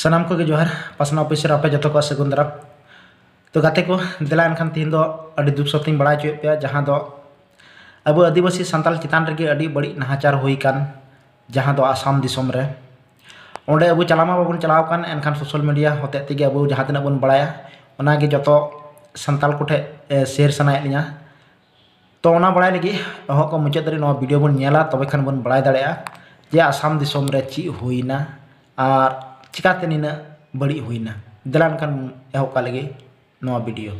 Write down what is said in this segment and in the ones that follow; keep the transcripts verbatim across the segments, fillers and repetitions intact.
ᱥᱟᱱᱟᱢ ᱠᱚᱜᱮ ᱡᱚᱦᱟᱨ᱾ ᱯᱟᱥᱱᱟᱣ ᱚᱯᱷᱤᱥ ᱨᱮ ᱟᱯᱮ ᱡᱚᱛᱚ ᱠᱚᱣᱟᱜ ᱥᱟᱹᱜᱩᱱ ᱫᱟᱨᱟᱢ᱾ ᱛᱚ ᱜᱟᱛᱮ ᱠᱚ, ᱫᱮᱞᱟ ᱮᱱᱠᱷᱟᱱ ᱛᱤᱦᱤᱧ ᱫᱚ ᱟᱹᱰᱤ ᱫᱩᱠ ᱥᱟᱶᱛᱮᱧ ᱵᱟᱲᱟᱭ ᱦᱚᱪᱚᱭᱮᱫ ᱯᱮᱭᱟ, ᱡᱟᱦᱟᱸ ᱫᱚ ᱟᱵᱚ ᱟᱹᱫᱤᱵᱟᱹᱥᱤ ᱥᱟᱱᱛᱟᱲ ᱪᱮᱛᱟᱱ ᱨᱮᱜᱮ ᱟᱹᱰᱤ ᱵᱟᱹᱲᱤᱡ ᱱᱟᱦᱟᱪᱟᱨ ᱦᱩᱭ ᱟᱠᱟᱱ, ᱡᱟᱦᱟᱸ ᱫᱚ ᱟᱥᱟᱢ ᱫᱤᱥᱚᱢ ᱨᱮ᱾ ᱚᱸᱰᱮ ᱟᱵᱚ ᱪᱟᱞᱟᱣ ᱢᱟ ᱵᱟᱵᱚᱱ ᱪᱟᱞᱟᱣ ᱟᱠᱟᱱ, ᱮᱱᱠᱷᱟᱱ ᱥᱳᱥᱟᱞ ᱢᱤᱰᱤᱭᱟ ᱦᱚᱛᱮᱡ ᱛᱮᱜᱮ ᱟᱵᱚ ᱡᱟᱦᱟᱸ ᱛᱤᱱᱟᱹᱜ ᱵᱚᱱ ᱵᱟᱲᱟᱭᱟ, ᱚᱱᱟᱜᱮ ᱡᱚᱛᱚ ᱥᱟᱱᱛᱟᱲ ᱠᱚᱴᱷᱮᱱ, ᱮ, ᱥᱮᱭᱟᱨ ᱥᱟᱱᱟᱭᱮᱫ ᱞᱤᱧᱟ᱾ ᱛᱚ ᱚᱱᱟ ᱵᱟᱲᱟᱭ ᱞᱟᱹᱜᱤᱫ ᱮᱦᱚᱵ ᱠᱷᱚᱱ ᱢᱩᱪᱟᱹᱫ ᱫᱷᱟᱹᱨᱤᱡ ᱱᱚᱣᱟ ᱵᱷᱤᱰᱤᱭᱳ ᱵᱚᱱ ᱧᱮᱞᱟ, ᱛᱚᱵᱮ ᱠᱷᱟᱱ ᱵᱚᱱ ᱵᱟᱲᱟᱭ ᱫᱟᱲᱮᱭᱟᱜᱼᱟ ᱡᱮ ᱟᱥᱟᱢ ᱫᱤᱥᱚᱢ ᱨᱮ ᱪᱮᱫ ᱦᱩᱭᱱᱟ ᱟᱨ ᱪᱤᱠᱟᱛᱮ ᱱᱤᱱᱟᱹᱜ ᱵᱟᱹᱲᱤᱡ ᱦᱩᱭᱱᱟ᱾ ᱫᱮᱞᱟ ᱮᱱᱠᱷᱟᱱ ᱮᱦᱚᱵ ᱠᱟᱜ ᱞᱟᱹᱜᱤᱫ ᱱᱚᱣᱟ ᱵᱷᱤᱰᱤᱭᱳ᱾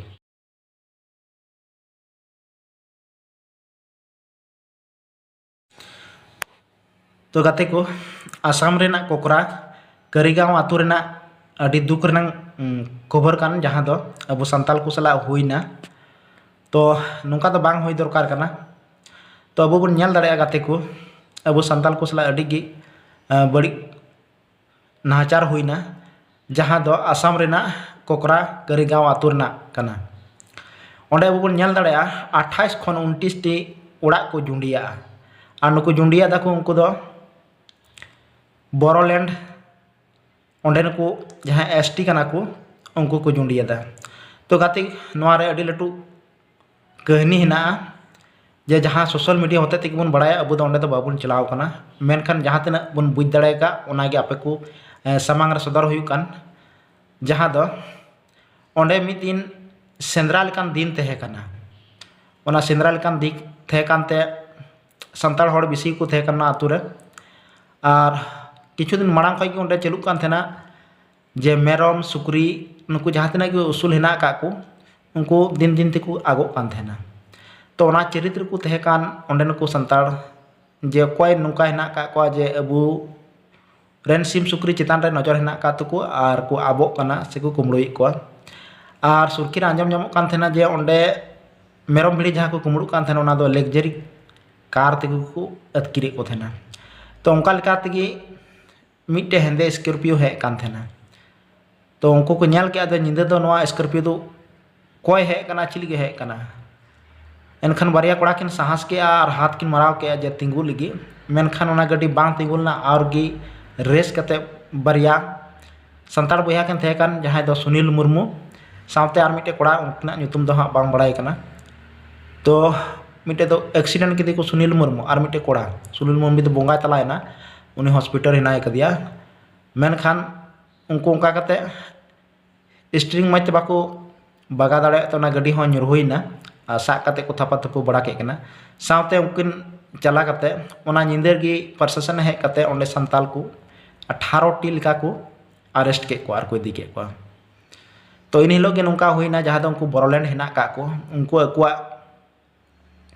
ᱛᱚ ᱜᱟᱛᱮ ᱠᱚ, ᱟᱥᱟᱢ ᱨᱮᱱᱟᱜ ᱠᱚᱠᱨᱟ ᱠᱟᱹᱨᱤᱜᱟᱸᱣ ᱟᱹᱛᱩ ᱨᱮᱱᱟᱜ ᱟᱹᱰᱤ ᱫᱩᱠ ᱨᱮᱱᱟᱜ, ᱩᱸ, ᱠᱷᱚᱵᱚᱨ ᱠᱟᱱ, ᱡᱟᱦᱟᱸ ᱫᱚ ᱟᱵᱚ ᱥᱟᱱᱛᱟᱞ ᱠᱚ ᱥᱟᱞᱟᱜ ᱦᱩᱭᱱᱟ᱾ ᱛᱚ ᱱᱚᱝᱠᱟ ᱫᱚ ᱵᱟᱝ ᱦᱩᱭ ᱫᱚᱨᱠᱟᱨ ᱠᱟᱱᱟ᱾ ᱛᱚ ᱟᱵᱚ ᱵᱚᱱ ᱧᱮᱞ ᱫᱟᱲᱮᱭᱟᱜᱼᱟ ᱜᱟᱛᱮ ᱠᱚ, ᱟᱵᱚ ᱥᱟᱱᱛᱟᱞ ᱠᱚ ᱥᱟᱞᱟᱜ ᱟᱹᱰᱤ ᱜᱮ, ᱟᱸ, ᱵᱟᱹᱲᱤᱡ ᱱᱟᱦᱟᱪᱟᱨ ᱦᱩᱭᱱᱟ, ᱡᱟᱦᱟᱸ ᱫᱚ ᱟᱥᱟᱢ ᱨᱮᱱᱟᱜ ᱠᱚᱠᱨᱟ ᱠᱟᱹᱨᱤᱜᱟᱸᱣ ᱟᱹᱛᱩ ᱨᱮᱱᱟᱜ ᱠᱟᱱᱟ᱾ ᱚᱸᱰᱮ ᱟᱵᱚ ᱵᱚᱱ ᱧᱮᱞ ᱫᱟᱲᱮᱭᱟᱜᱼᱟ, ᱟᱴᱷᱟᱥ ᱠᱷᱚᱱ ᱩᱱᱛᱨᱤᱥ ᱴᱤ ᱚᱲᱟᱜ ᱠᱚ ᱡᱩᱸᱰᱤᱭᱟᱜᱼᱟ᱾ ᱟᱨ ᱱᱩᱠᱩ ᱡᱩᱸᱰᱤᱭᱟᱫᱟ ᱠᱚ, ᱩᱱᱠᱩ ᱫᱚ ᱵᱳᱨᱳᱞᱮᱱᱰ, ᱚᱸᱰᱮᱱ ᱠᱚ ᱡᱟᱦᱟᱸᱭ ᱮᱥ ᱴᱤ ᱠᱟᱱᱟ ᱠᱚ, ᱩᱱᱠᱩ ᱠᱚ ᱡᱩᱸᱰᱤᱭᱟᱫᱟ᱾ ᱛᱚ ᱜᱟᱛᱮ, ᱱᱚᱣᱟ ᱨᱮ ᱟᱹᱰᱤ ᱞᱟᱹᱴᱩ ᱠᱟᱹᱦᱱᱤ ᱦᱮᱱᱟᱜᱼᱟ, ᱡᱮ ᱡᱟᱦᱟᱸ ᱥᱳᱥᱟᱞ ᱢᱤᱰᱤᱭᱟ ᱦᱚᱛᱮ ᱛᱮᱜᱮ ᱵᱚᱱ ᱵᱟᱲᱟᱭᱟ, ᱟᱵᱚ ᱫᱚ ᱚᱸᱰᱮ ᱫᱚ ᱵᱟᱵᱚᱱ ᱪᱟᱞᱟᱣ ᱠᱟᱱᱟ, ᱢᱮᱱᱠᱷᱟᱱ ᱡᱟᱦᱟᱸ ᱛᱤᱱᱟᱹᱜ ᱵᱚᱱ ᱵᱩᱡᱽ ᱫᱟᱲᱮ ᱟᱠᱟᱫ, ᱚᱱᱟᱜᱮ ᱟᱯᱮ ᱠᱚ, ᱮ, ᱥᱟᱢᱟᱝ ᱨᱮ ᱥᱚᱫᱚᱨ ᱦᱩᱭᱩᱜ ᱠᱟᱱ, ᱡᱟᱦᱟᱸ ᱫᱚ ᱚᱸᱰᱮ ᱢᱤᱫ ᱫᱤᱱ ᱥᱮᱸᱫᱽᱨᱟ ᱞᱮᱠᱟᱱ ᱫᱤᱱ ᱛᱟᱦᱮᱸ ᱠᱟᱱᱟ᱾ ᱚᱱᱟ ᱥᱮᱸᱫᱽᱨᱟ ᱞᱮᱠᱟᱱ ᱫᱤᱱ ᱛᱟᱦᱮᱸ ᱠᱟᱱᱛᱮ ᱥᱟᱱᱛᱟᱲ ᱦᱚᱲ ᱵᱮᱥᱤ ᱠᱚ ᱛᱟᱦᱮᱸ ᱠᱟᱱᱟ ᱟᱹᱛᱩ ᱨᱮ᱾ ᱟᱨ ᱠᱤᱪᱷᱩ ᱫᱤᱱ ᱢᱟᱲᱟᱝ ᱠᱷᱚᱱ ᱜᱮ ᱚᱸᱰᱮ ᱪᱟᱹᱞᱩᱜ ᱠᱟᱱ ᱛᱟᱦᱮᱱᱟ ᱡᱮ ᱢᱮᱨᱚᱢ, ᱥᱩᱠᱨᱤ, ᱱᱩᱠᱩ ᱡᱟᱦᱟᱸ ᱛᱤᱱᱟᱹᱜ ᱜᱮ ᱟᱹᱥᱩᱞ ᱦᱮᱱᱟᱜ ᱟᱠᱟᱫ ᱠᱚ, ᱩᱱᱠᱩ ᱫᱤᱱ ᱫᱤᱱ ᱛᱮᱠᱚ ᱟᱫᱚᱜ ᱠᱟᱱ ᱛᱟᱦᱮᱱᱟ᱾ ᱛᱚ ᱚᱱᱟ ᱪᱟᱹᱨᱤᱛ ᱨᱮᱠᱚ ᱛᱟᱦᱮᱸ ᱠᱟᱱ ᱚᱸᱰᱮᱱ ᱠᱚ ᱥᱟᱱᱛᱟᱲ, ᱡᱮ ᱚᱠᱚᱭ ᱱᱚᱝᱠᱟ ᱦᱮᱱᱟᱜ ᱟᱠᱟᱫ ᱠᱚᱣᱟ ᱡᱮ ᱟᱵᱚ ᱨᱮᱱ ᱥᱤᱢ ᱥᱩᱠᱨᱤ ᱪᱮᱛᱟᱱ ᱨᱮ ᱱᱚᱡᱚᱨ ᱦᱮᱱᱟᱜ ᱟᱠᱟᱫ ᱛᱟᱠᱚ ᱟᱨ ᱠᱚ ᱟᱫᱚᱜ ᱠᱟᱱᱟ ᱥᱮᱠᱚ ᱠᱩᱢᱵᱽᱲᱩᱭᱮᱫ ᱠᱚᱣᱟ᱾ ᱟᱨ ᱥᱩᱨᱠᱷᱤ ᱨᱮ ᱟᱸᱡᱚᱢ ᱧᱟᱢᱚᱜ ᱠᱟᱱ ᱛᱟᱦᱮᱱᱟ ᱡᱮ ᱚᱸᱰᱮ ᱢᱮᱨᱚᱢ ᱵᱷᱤᱲᱤ ᱡᱟᱦᱟᱸ ᱠᱚ ᱠᱩᱢᱵᱽᱲᱩᱜ ᱠᱟᱱ ᱛᱟᱦᱮᱱᱟ, ᱚᱱᱟ ᱫᱚ ᱞᱟᱠᱡᱟᱨᱤ ᱠᱟᱨ ᱛᱮᱜᱮ ᱠᱚ ᱟᱹᱛᱠᱤᱨᱮᱫ ᱠᱚ ᱛᱟᱦᱮᱱᱟ᱾ ᱛᱚ ᱚᱱᱠᱟ ᱞᱮᱠᱟ ᱛᱮᱜᱮ ᱢᱤᱫᱴᱮᱡ ᱦᱮᱸᱫᱮ ᱥᱠᱚᱨᱯᱤᱭᱳ ᱦᱮᱡ ᱠᱟᱱ ᱛᱟᱦᱮᱱᱟ᱾ ᱛᱚ ᱩᱱᱠᱩ ᱠᱚ ᱧᱮᱞ ᱠᱮᱫᱼᱟ ᱡᱮ ᱧᱤᱫᱟᱹ ᱫᱚ ᱱᱚᱣᱟ ᱥᱠᱚᱨᱯᱤᱭᱳ ᱫᱚ ᱚᱠᱚᱭ ᱦᱮᱡ ᱠᱟᱱᱟ, ᱪᱮᱫ ᱞᱟᱹᱜᱤᱫ ᱦᱮᱡ ᱠᱟᱱᱟ? ᱮᱱᱠᱷᱟᱱ ᱵᱟᱨᱭᱟ ᱠᱚᱲᱟ ᱠᱤᱱ ᱥᱟᱦᱟᱥ ᱠᱮᱜᱼᱟ ᱟᱨ ᱦᱟᱛ ᱠᱤᱱ ᱢᱟᱨᱟᱣ ᱠᱮᱜᱼᱟ ᱡᱮ ᱛᱤᱸᱜᱩ ᱞᱟᱹᱜᱤᱫ, ᱢᱮᱱᱠᱷᱟᱱ ᱚᱱᱟ ᱜᱟᱹᱰᱤ ᱵᱟᱝ ᱛᱤᱸᱜᱩ ᱞᱮᱱᱟ᱾ ᱟᱨ ᱜᱮ ᱨᱮᱥ ᱠᱟᱛᱮ ᱵᱟᱨᱭᱟ ᱥᱟᱱᱛᱟᱲ ᱵᱚᱭᱦᱟ ᱠᱤᱱ ᱛᱟᱦᱮᱸ ᱠᱟᱱ, ᱡᱟᱦᱟᱸᱭ ᱫᱚ ᱥᱩᱱᱤᱞ ᱢᱩᱨᱢᱩ ᱥᱟᱶᱛᱮ ᱟᱨ ᱢᱤᱫᱴᱮᱡ ᱠᱚᱲᱟ, ᱩᱱᱠᱤᱱᱟᱜ ᱧᱩᱛᱩᱢ ᱫᱚ ᱦᱟᱸᱜ ᱵᱟᱝ ᱵᱟᱲᱟᱭ ᱠᱟᱱᱟ᱾ ᱛᱚ ᱢᱤᱫᱴᱮᱡ ᱫᱚ ᱮᱠᱥᱤᱰᱮᱱᱴ ᱠᱮᱫᱮ ᱠᱚ ᱥᱩᱱᱤᱞ ᱢᱩᱨᱢᱩ, ᱟᱨ ᱢᱤᱫᱴᱮᱡ ᱠᱚᱲᱟ ᱥᱩᱱᱤᱞ ᱢᱩᱨᱢᱩ ᱫᱚ ᱵᱚᱸᱜᱟᱭ ᱛᱟᱞᱟᱭᱮᱱᱟ, ᱩᱱᱤ ᱦᱚᱥᱯᱤᱴᱟᱞ ᱦᱮᱱᱟᱭ ᱠᱟᱫᱮᱭᱟ᱾ ᱢᱮᱱᱠᱷᱟᱱ ᱩᱱᱠᱩ ᱚᱱᱠᱟ ᱠᱟᱛᱮ ᱥᱴᱤᱭᱟᱨᱤᱝ ᱢᱚᱡᱽ ᱛᱮ ᱵᱟᱠᱚ ᱵᱟᱜᱟᱣ ᱫᱟᱲᱮᱭᱟᱜ ᱛᱮ ᱚᱱᱟ ᱜᱟᱹᱰᱤ ᱦᱚᱸ ᱧᱩᱨᱦᱩᱭᱮᱱᱟ᱾ ᱟᱨ ᱥᱟᱵ ᱠᱟᱛᱮ ᱠᱚ ᱛᱷᱟᱯᱟ ᱛᱷᱩᱯᱩ ᱵᱟᱲᱟ ᱠᱮᱫ ᱠᱤᱱᱟ᱾ ᱥᱟᱶᱛᱮ ᱩᱱᱠᱤᱱ ᱪᱟᱞᱟᱣ ᱠᱟᱛᱮ ᱚᱱᱟ ᱧᱤᱫᱟᱹ ᱜᱮ ᱯᱨᱚᱥᱟᱥᱚᱱ ᱦᱮᱡ ᱠᱟᱛᱮ ᱚᱸᱰᱮ ᱥᱟᱱᱛᱟᱞ ᱠᱚ ᱟᱴᱷᱟᱨᱚ ᱴᱤ ᱞᱮᱠᱟ ᱠᱚ ᱟᱨᱮᱥᱴ ᱠᱮᱫ ᱠᱚᱣᱟ ᱟᱨ ᱠᱚ ᱤᱫᱤ ᱠᱮᱫ ᱠᱚᱣᱟ᱾ ᱛᱚ ᱤᱱ ᱦᱤᱞᱳᱜ ᱜᱮ ᱱᱚᱝᱠᱟ ᱦᱩᱭᱱᱟ, ᱡᱟᱦᱟᱸ ᱫᱚ ᱩᱱᱠᱩ ᱵᱚᱨᱚᱞᱮᱱᱰ ᱦᱮᱱᱟᱜ ᱠᱟᱜ ᱠᱚ, ᱩᱱᱠᱩ ᱟᱠᱚᱣᱟᱜ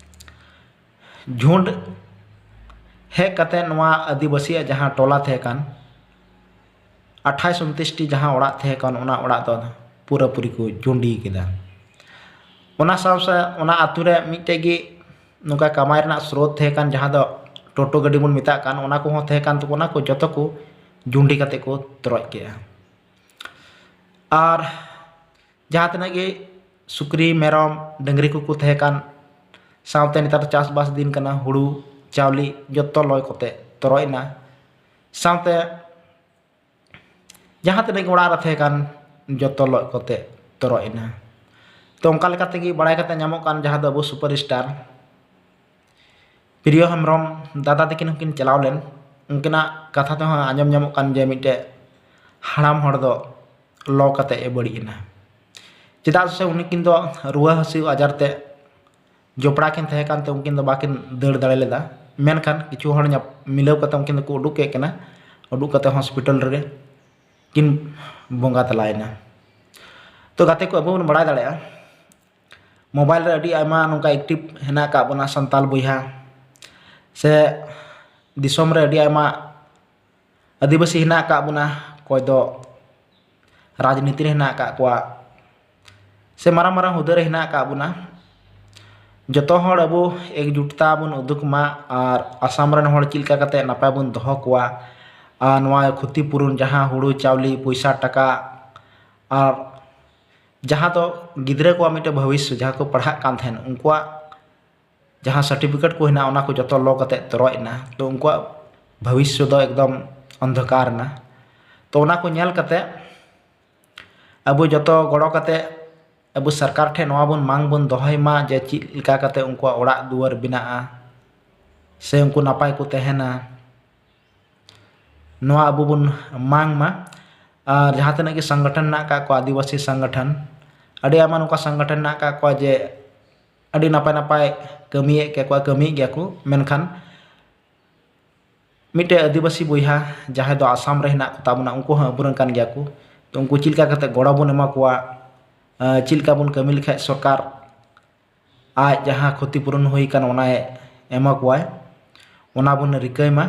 ᱡᱷᱩᱸᱰ ᱦᱮᱡ ᱠᱟᱛᱮ ᱱᱚᱣᱟ ᱟᱹᱫᱤᱵᱟᱹᱥᱤᱭᱟᱜ ᱡᱟᱦᱟᱸ ᱴᱚᱞᱟ ᱛᱟᱦᱮᱸ ᱠᱟᱱ, ᱟᱴᱷᱟᱥ ᱩᱱᱛᱨᱤᱥ ᱴᱤ ᱡᱟᱦᱟᱸ ᱚᱲᱟᱜ ᱛᱟᱦᱮᱸ ᱠᱟᱱ, ᱚᱱᱟ ᱚᱲᱟᱜ ᱫᱚ ᱯᱩᱨᱟᱹᱯᱩᱨᱤ ᱠᱚ ᱡᱩᱸᱰᱤ ᱠᱮᱫᱟ᱾ ᱚᱱᱟ ᱥᱟᱶ ᱥᱟᱶ ᱚᱱᱟ ᱟᱹᱛᱩ ᱨᱮ ᱢᱤᱫᱴᱮᱡ ᱜᱮ ᱱᱚᱝᱠᱟ ᱠᱟᱢᱟᱭ ᱨᱮᱱᱟᱜ ᱥᱨᱳᱛ ᱛᱟᱦᱮᱸ ᱠᱟᱱ, ᱡᱟᱦᱟᱸ ᱫᱚ ᱴᱳᱴᱳ ᱜᱟᱹᱰᱤ ᱵᱚᱱ ᱢᱮᱛᱟᱜ ᱠᱟᱱ, ᱚᱱᱟ ᱠᱚᱦᱚᱸ ᱛᱟᱦᱮᱸ ᱠᱟᱱ ᱛᱟᱠᱚ, ᱚᱱᱟ ᱠᱚ ᱡᱚᱛᱚ ᱠᱚ ᱡᱩᱸᱰᱤ ᱠᱟᱛᱮ ᱠᱚ ᱛᱚᱨᱚᱡ ᱠᱮᱜᱼᱟ᱾ ᱟᱨ ᱡᱟᱦᱟᱸ ᱛᱤᱱᱟᱹᱜ ᱜᱮ ᱥᱩᱠᱨᱤ, ᱢᱮᱨᱚᱢ, ᱰᱟᱹᱝᱨᱤ ᱠᱚᱠᱚ ᱛᱟᱦᱮᱸ ᱠᱟᱱ, ᱥᱟᱶᱛᱮ ᱱᱮᱛᱟᱨ ᱫᱚ ᱪᱟᱥᱵᱟᱥ ᱫᱤᱱ ᱠᱟᱱᱟ, ᱦᱩᱲᱩ, ᱪᱟᱣᱞᱮ ᱡᱚᱛᱚ ᱞᱚᱭ ᱠᱚᱛᱮ ᱛᱚᱨᱚᱡ ᱮᱱᱟ᱾ ᱥᱟᱶᱛᱮ ᱡᱟᱦᱟᱸ ᱛᱤᱱᱟᱹᱜ ᱜᱮ ᱚᱲᱟᱜ ᱨᱮ ᱛᱟᱦᱮᱸ ᱠᱟᱱ, ᱡᱚᱛᱚ ᱞᱚᱡ ᱠᱚᱛᱮ ᱛᱚᱨᱚᱡ ᱮᱱᱟ᱾ ᱛᱚ ᱚᱱᱠᱟ ᱞᱮᱠᱟ ᱛᱮᱜᱮ ᱵᱟᱲᱟᱭ ᱠᱟᱛᱮ ᱧᱟᱢᱚᱜ ᱠᱟᱱ, ᱡᱟᱦᱟᱸ ᱫᱚ ᱟᱵᱚ ᱥᱩᱯᱟᱨ ᱥᱴᱟᱨ ᱯᱨᱤᱭᱚ ᱦᱮᱢᱵᱨᱚᱢ ᱫᱟᱫᱟ ᱛᱟᱹᱠᱤᱱ ᱦᱚᱸᱠᱤᱱ ᱪᱟᱞᱟᱣ ᱞᱮᱱ, ᱩᱱᱠᱤᱱᱟᱜ ᱠᱟᱛᱷᱟ ᱛᱮᱦᱚᱸ ᱟᱸᱡᱚᱢ ᱧᱟᱢᱚᱜ ᱠᱟᱱ ᱡᱮ ᱢᱤᱫᱴᱮᱡ ᱦᱟᱲᱟᱢ ᱦᱚᱲ ᱫᱚ ᱞᱚ ᱠᱟᱛᱮ ᱮ ᱵᱟᱹᱲᱤᱡ ᱮᱱᱟ᱾ ᱪᱮᱫᱟᱜ ᱥᱮ ᱩᱱᱠᱤᱱ ᱫᱚ ᱨᱩᱣᱟᱹ ᱦᱟᱹᱥᱩ ᱟᱡᱟᱨ ᱛᱮ ᱡᱚᱯᱲᱟᱣ ᱠᱤᱱ ᱛᱟᱦᱮᱸ ᱠᱟᱱᱛᱮ ᱩᱱᱠᱤᱱ ᱫᱚ ᱵᱟᱹᱠᱤᱱ ᱫᱟᱹᱲ ᱫᱟᱲᱮ ᱞᱮᱫᱟ᱾ ᱢᱮᱱᱠᱷᱟᱱ ᱠᱤᱪᱷᱩ ᱦᱚᱲ ᱧᱟᱯ-, ᱢᱤᱞᱟᱹᱣ ᱠᱟᱛᱮ ᱩᱱᱠᱤᱱ ᱫᱚᱠᱚ ᱩᱰᱩᱠ ᱠᱮᱫ ᱠᱤᱱᱟ᱾ ᱩᱰᱩᱠ ᱠᱟᱛᱮ ᱦᱚᱥᱯᱤᱴᱟᱞ ᱨᱮ ᱠᱤᱱ ᱵᱚᱸᱜᱟ ᱛᱟᱞᱟᱭᱮᱱᱟ᱾ ᱛᱚ ᱜᱟᱛᱮ ᱠᱚ, ᱟᱵᱚ ᱵᱚᱱ ᱵᱟᱲᱟᱭ ᱫᱟᱲᱮᱭᱟᱜᱼᱟ, ᱢᱳᱵᱟᱭᱤᱞ ᱨᱮ ᱟᱹᱰᱤ ᱟᱭᱢᱟ ᱱᱚᱝᱠᱟ ᱮᱠᱴᱤᱵᱷ ᱦᱮᱱᱟᱜ ᱟᱠᱟᱫ ᱵᱚᱱᱟ ᱥᱟᱱᱛᱟᱞ ᱵᱚᱭᱦᱟ, ᱥᱮ ᱫᱤᱥᱚᱢ ᱨᱮ ᱟᱹᱰᱤ ᱟᱭᱢᱟ ᱟᱹᱫᱤᱵᱟᱹᱥᱤ ᱦᱮᱱᱟᱜ ᱟᱠᱟᱫ ᱵᱚᱱᱟ, ᱚᱠᱚᱭ ᱫᱚ ᱨᱟᱡᱽᱱᱤᱛᱤ ᱨᱮ ᱦᱮᱱᱟᱜ ᱟᱠᱟᱫ ᱠᱚᱣᱟ, ᱥᱮ ᱢᱟᱨᱟᱝ ᱢᱟᱨᱟᱝ ᱦᱩᱫᱟᱹ ᱨᱮ ᱦᱮᱱᱟᱜ ᱟᱠᱟᱫ ᱵᱚᱱᱟ᱾ ᱡᱚᱛᱚ ᱦᱚᱲ ᱟᱵᱚ ᱮᱠᱡᱩᱴᱛᱟ ᱵᱚᱱ ᱩᱫᱩᱜᱽ ᱢᱟ ᱟᱨ ᱟᱥᱟᱢ ᱨᱮᱱ ᱦᱚᱲ ᱪᱮᱫ ᱞᱮᱠᱟ ᱠᱟᱛᱮ ᱱᱟᱯᱟᱭ ᱵᱚᱱ ᱫᱚᱦᱚ ᱠᱚᱣᱟ᱾ ᱟᱨ ᱱᱚᱣᱟ ᱠᱷᱚᱛᱤ ᱯᱩᱨᱚᱱ, ᱡᱟᱦᱟᱸ ᱦᱩᱲᱩ ᱪᱟᱣᱞᱮ, ᱯᱚᱭᱥᱟ ᱴᱟᱠᱟ, ᱟᱨ ᱡᱟᱦᱟᱸ ᱫᱚ ᱜᱤᱫᱽᱨᱟᱹ ᱠᱚᱣᱟᱜ ᱢᱤᱫᱴᱮᱱ ᱵᱷᱚᱵᱤᱥᱥᱚ, ᱡᱟᱦᱟᱸ ᱠᱚ ᱯᱟᱲᱦᱟᱜ ᱠᱟᱱ ᱛᱟᱦᱮᱱ, ᱩᱱᱠᱩᱣᱟᱜ ᱡᱟᱦᱟᱸ ᱥᱟᱨᱴᱤᱯᱷᱤᱠᱮᱴ ᱠᱚ ᱦᱮᱱᱟᱜᱼᱟ, ᱚᱱᱟ ᱠᱚ ᱡᱚᱛᱚ ᱞᱚ ᱠᱟᱛᱮ ᱛᱚᱨᱚᱡ ᱮᱱᱟ᱾ ᱛᱚ ᱩᱱᱠᱩᱣᱟᱜ ᱵᱷᱚᱵᱤᱥᱥᱚ ᱫᱚ ᱮᱠᱫᱚᱢ ᱚᱱᱫᱷᱚᱠᱟᱨ ᱮᱱᱟ᱾ ᱛᱚ ᱚᱱᱟ ᱠᱚ ᱧᱮᱞ ᱠᱟᱛᱮ ᱟᱵᱚ ᱡᱚᱛᱚ ᱜᱚᱲᱚ ᱠᱟᱛᱮ ᱟᱵᱚ ᱥᱚᱨᱠᱟᱨ ᱴᱷᱮᱱ ᱱᱚᱣᱟ ᱵᱚᱱ ᱢᱟᱝ ᱵᱚᱱ ᱫᱚᱦᱚᱭ ᱢᱟ ᱡᱮ ᱪᱮᱫ ᱞᱮᱠᱟ ᱠᱟᱛᱮ ᱩᱱᱠᱩᱣᱟᱜ ᱚᱲᱟᱜ ᱫᱩᱣᱟᱹᱨ ᱵᱮᱱᱟᱜᱼᱟ ᱥᱮ ᱩᱱᱠᱩ ᱱᱟᱯᱟᱭ ᱠᱚ ᱛᱟᱦᱮᱱᱟ, ᱱᱚᱣᱟ ᱟᱵᱚ ᱵᱚᱱ ᱢᱟᱝ ᱢᱟ᱾ ᱟᱨ ᱡᱟᱦᱟᱸ ᱛᱤᱱᱟᱹᱜ ᱜᱮ ᱥᱚᱝᱜᱚᱴᱷᱚᱱ ᱢᱮᱱᱟᱜ ᱟᱠᱟᱫ ᱠᱚᱣᱟ, ᱟᱹᱫᱤᱵᱟᱹᱥᱤ ᱥᱚᱝᱜᱚᱴᱷᱚᱱ, ᱟᱹᱰᱤ ᱟᱭᱢᱟ ᱱᱚᱝᱠᱟ ᱥᱚᱝᱜᱚᱴᱷᱚᱱ ᱢᱮᱱᱟᱜ ᱟᱠᱟᱫ ᱠᱚᱣᱟ ᱡᱮ ᱟᱹᱰᱤ ᱱᱟᱯᱟᱭ ᱱᱟᱯᱟᱭ ᱠᱟᱹᱢᱤᱭᱮᱫ ᱜᱮᱭᱟ ᱠᱚ, ᱠᱟᱹᱢᱤᱭᱮᱫ ᱜᱮᱭᱟ ᱠᱚ, ᱢᱮᱱᱠᱷᱟᱱ ᱢᱤᱫᱴᱮᱡ ᱟᱹᱫᱤᱵᱟᱹᱥᱤ ᱵᱚᱭᱦᱟ ᱡᱟᱦᱟᱸᱭ ᱫᱚ ᱟᱥᱟᱢ ᱨᱮ ᱦᱮᱱᱟᱜ ᱠᱚᱛᱟ ᱵᱚᱱᱟ, ᱩᱱᱠᱩ ᱦᱚᱸ ᱟᱵᱚᱨᱮᱱ ᱠᱟᱱ ᱜᱮᱭᱟ ᱠᱚ᱾ ᱛᱚ ᱩᱱᱠᱩ ᱪᱮᱫ ᱞᱮᱠᱟ ᱠᱟᱛᱮ ᱜᱚᱲᱚ ᱵᱚᱱ ᱮᱢᱟ ᱠᱚᱣᱟ, ᱟᱸ, ᱪᱮᱫ ᱞᱮᱠᱟ ᱵᱚᱱ ᱠᱟᱹᱢᱤ ᱞᱮᱠᱷᱟᱡ ᱥᱚᱨᱠᱟᱨ ᱟᱡ ᱡᱟᱦᱟᱸ ᱠᱷᱚᱛᱤ ᱯᱩᱨᱚᱱ ᱦᱩᱭ ᱟᱠᱟᱱ ᱚᱱᱟᱭ ᱮᱢᱟ ᱠᱚᱣᱟᱭ, ᱚᱱᱟ ᱵᱚᱱ ᱨᱤᱠᱟᱹᱭ ᱢᱟ᱾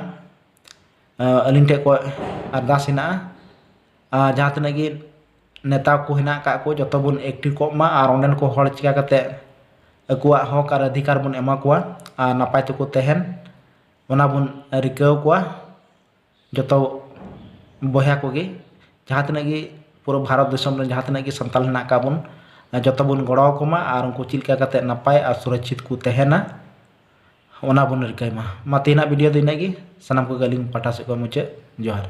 ᱟᱸ, ᱟᱹᱞᱤᱧ ᱴᱷᱮᱡ ᱠᱷᱚᱡ ᱟᱨᱫᱟᱥ ᱦᱮᱱᱟᱜᱼᱟ᱾ ᱟᱨ ᱡᱟᱦᱟᱸ ᱛᱤᱱᱟᱹᱜ ᱜᱮ ᱱᱮᱛᱟ ᱠᱚ ᱦᱮᱱᱟᱜ ᱟᱠᱟᱫ ᱠᱚ ᱡᱚᱛᱚ ᱵᱚᱱ ᱮᱠᱴᱤᱵᱷ ᱠᱚᱜ ᱢᱟ ᱟᱨ ᱚᱸᱰᱮᱱ ᱠᱚ ᱦᱚᱲ ᱪᱤᱠᱟ ᱠᱟᱛᱮ ᱟᱠᱚᱣᱟᱜ ᱦᱚᱠ ᱟᱨ ᱚᱫᱷᱤᱠᱟᱨ ᱵᱚᱱ ᱮᱢᱟ ᱠᱚᱣᱟ ᱟᱨ ᱱᱟᱯᱟᱭ ᱛᱮᱠᱚ ᱛᱟᱦᱮᱱ, ᱚᱱᱟ ᱵᱚᱱ ᱨᱤᱠᱟᱹᱣ ᱠᱚᱣᱟ ᱡᱚᱛᱚ ᱵᱚᱭᱦᱟ ᱠᱚᱜᱮ᱾ ᱡᱟᱦᱟᱸ ᱛᱤᱱᱟᱹᱜ ᱜᱮ ᱯᱩᱨᱟᱹ ᱵᱷᱟᱨᱚᱛ ᱫᱤᱥᱚᱢ ᱨᱮ ᱡᱟᱦᱟᱸ ᱛᱤᱱᱟᱹᱜ ᱜᱮ ᱥᱟᱱᱛᱟᱲ ᱦᱮᱱᱟᱜ ᱟᱠᱟᱫ ᱵᱚᱱ, ᱡᱚᱛᱚ ᱵᱚᱱ ᱜᱚᱲᱚ ᱟᱠᱚ ᱢᱟ ᱟᱨ ᱩᱱᱠᱩ ᱪᱮᱫ ᱞᱮᱠᱟ ᱠᱟᱛᱮ ᱱᱟᱯᱟᱭ ᱟᱨ ᱥᱩᱨᱚᱠᱪᱷᱤᱛ ᱠᱚ ᱛᱟᱦᱮᱱᱟ, ᱚᱱᱟ ᱵᱚᱱ ᱨᱤᱠᱟᱹᱭ ᱢᱟ᱾ ᱢᱟ ᱛᱮᱦᱮᱧᱟᱜ ᱵᱷᱤᱰᱤᱭᱳ ᱫᱚ ᱤᱱᱟᱹᱜ ᱜᱮ᱾ ᱥᱟᱱᱟᱢ ᱠᱚᱜᱮ ᱟᱹᱞᱤᱧ ᱯᱟᱦᱴᱟ ᱥᱮᱫ ᱠᱷᱚᱱ ᱢᱩᱪᱟᱹᱫ ᱡᱚᱦᱟᱨ᱾